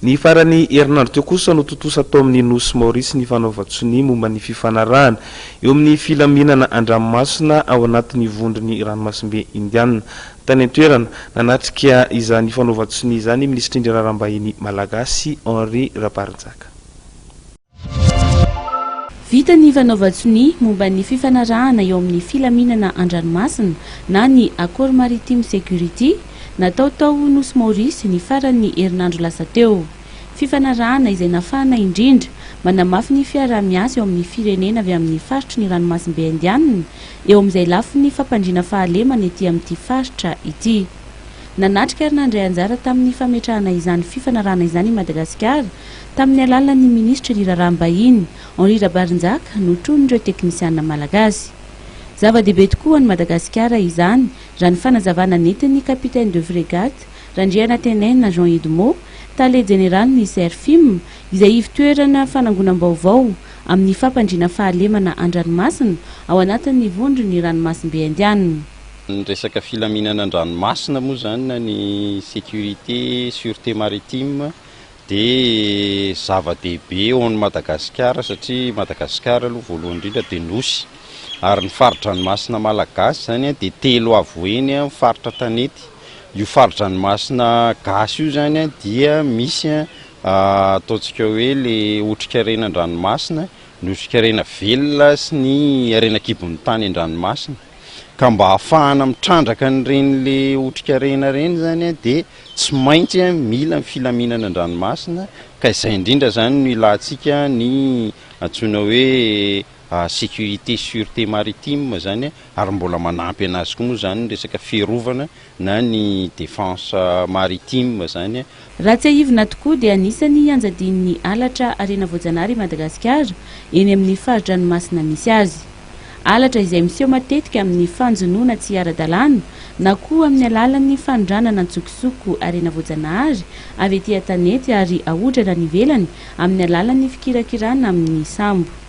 Ny faran'ny herinandro teo kosa no tontosa tao amin'ny Nosy Maorisy ny fanaovan-tsonia momba ny fifanarahana eo amin'ny filaminana an-dranomasina ao anatin'ny vondron'ny ranomasimbe Indiana. Tany an-toerana, nanatrika izany fanaovan-tsonia izany ny minisitry ny Raharaham-bahiny malagasy, Henri Rabarinjaka. Vita ny fanaovan-tsonia momba ny fifanarahana eo amin'ny filaminana an-dranomasina na ny Accord Maritime Security, natao tao Nosy Maorisy ny faran'ny herinandro lasa teo. Fifanarahana izay nafahana indrindra manamafy ny fiaraha-miasa eo amin'ny firenena avy amin'ny faritry ny ranomasimbe Indianina eo amin'izay lafiny fampandriana fahalemana ety amin'ity faritra ity. Nanatrika ary nandray anjara tamin'ny fametrahana izany fifanarahana izany i Madagasikara Tamin'ny alalan'ny minisitry ny Raharaham-bahiny, Henri Rabarinjaka, notronin'ireo teknisiana malagasy. Zava-dehibe tokoa ho an'i Madagasikara izany, raha ny fanazavana nentin'ny Capitaine de Frégate, Randrianantenaina Jean Edmond, tale jeneralin'ny Serfim, izay ivo-toerana fanangonam-baovao amin'ny fampandriana fahalemana an-dranomasina ao anatin'ny vondron'ny ranomasimbe Indianina. Ny resaka filaminana an-dranomasina moa izany na ny sécurité, sûreté maritime dia zava-dehibe ho an'i Madagasikara satria Madagasikara aloha voalohany indrindra dia nosy ary ny fari-dranomasina malagasy izany dia telo avo heny ny faritra tanety. Io fari-dranomasina gasy io izany dia misy ataontsika hoe le otrikarena an-dranomasina, ny otrikarena velona sy ny harena an-kibon'ny tany an-dranomasina. Ka mba hahafahana mitrandraka an'ireny le otrikarena ireny izany dia Tsy maintsy mila ny filaminana an-dranomasina ka izay indrindra izany no ilantsika ny antsoina hoe sécurité sûreté maritime izany ary mbola manampy anazy koa moa izany ny resaka fiarovana na ny défense maritime izany. Raha tsiahivina tokoa dia anisan'ny ianjadian'ny halatra harena voajanahary i Madagasikara eny amin'ny fari-dranomasina misy azy. Halatra izay miseho matetika amin'ny fanjonoana tsy ara-dalàna na koa amin'ny alalan'ny fanondranana an-tsokosoko harena voajanahary avy ety an-tanety ary aodrana any ivelany amin'ny alalan'ny fikirakirana amin'ny sambo.